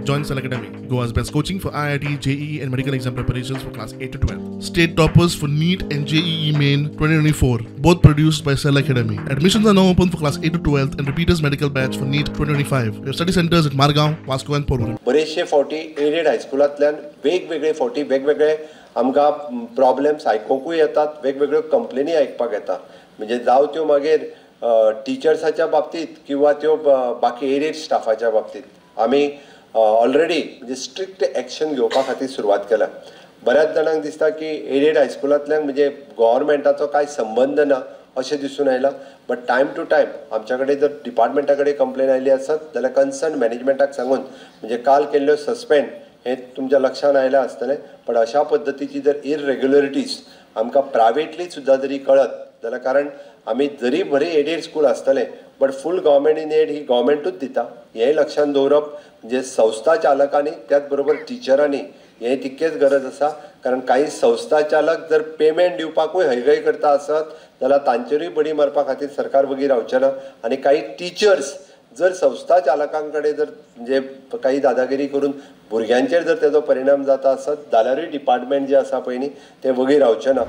Join Cell Academy, Goa's best coaching for IIT, JEE and medical exam preparations for class 8 to 12. State toppers for NEET and JEE Main 2024, both produced by Cell Academy. Admissions are now open for class 8 to 12 and repeaters medical batch for NEET 2025. We have study centers at Margao, Vasco and Porvorim. बरेचशे फावटी added हायस्कुलांतल्यान वेगवेगळे फावटी वेगवेगळे आमकां problems आयकुंकूय येतात, वेगवेगळ्यो कंप्लेनी आयकपाक येता. म्हणजे जावं त्यो मागीर टिचर्साच्या बाबतींत किंवा त्यो बाकी एडेड स्टाफाच्या बाबतींत आमी ऑलरेडी म्हणजे स्ट्रिक्ट एक्शन घेवपा खातीर सुरवात केल्या. बऱ्याच जाणांक दिसता की एडेड हायस्कुलांतल्यान म्हणजे गोवोरमेंटाचो कांय संबंद ना अशें दिसून आयलां. बट टायम टू टायम आमच्या कडेन जर डिपार्टमेंटा कडेन कंप्लेन आयली आसत जाल्यार कन्सर्न मॅनेजमेंटाक सांगून म्हणजे काल केल्ल्यो सस्पेंड हें तुमच्या लक्षान आयलां आसतलें. पण अशा पद्दतीची जर इररेग्युलरिटीज आमकां प्रायवेटली सुद्दां जरी कळत जाल्यार, कारण आमी जरी बरी एडेड स्कूल आसतलें but full government in aid ही गव्हर्मेंटूच दिता हें लक्षान दवरप म्हणजे संस्था चालकांनी त्याच बरोबर टिचरांनी हें तितकेच गरज आसा. कारण काही संस्था चालक जर पेमेंट दिवपाकूय हयगय करता आसत जाल्यार तांचेरूय बडी मारपा खातीर सरकार वगी रावचें ना. आनी काही टिचर्स जर संस्था चालकां कडेन जर म्हणजे काही दादागिरी करून भुरग्यांचेर जर तेजो परिणाम जाता आसत जाल्यारूय डिपार्टमेंट जें आसा पळय न्ही तें वगी रावचें ना.